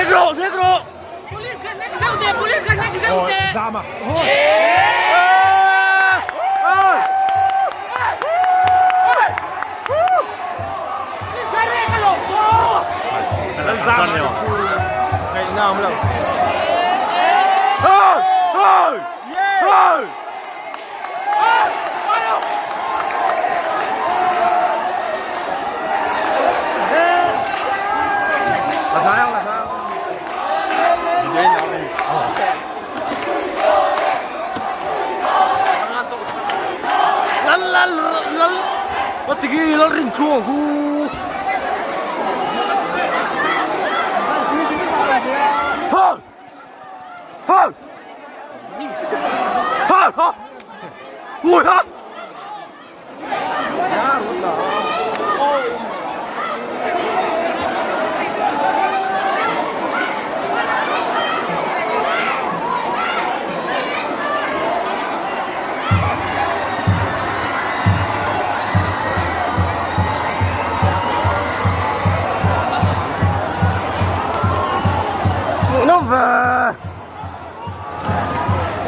Hnek rawh, hnek rawh. Police kan hnek zeuh teh, police kan hnek zeuh teh. Zama. Lal lal lal Patigi lal rin tluang hu. Ha! Ha! Ha! Ha! Ui ha! Hmuhnawm ve!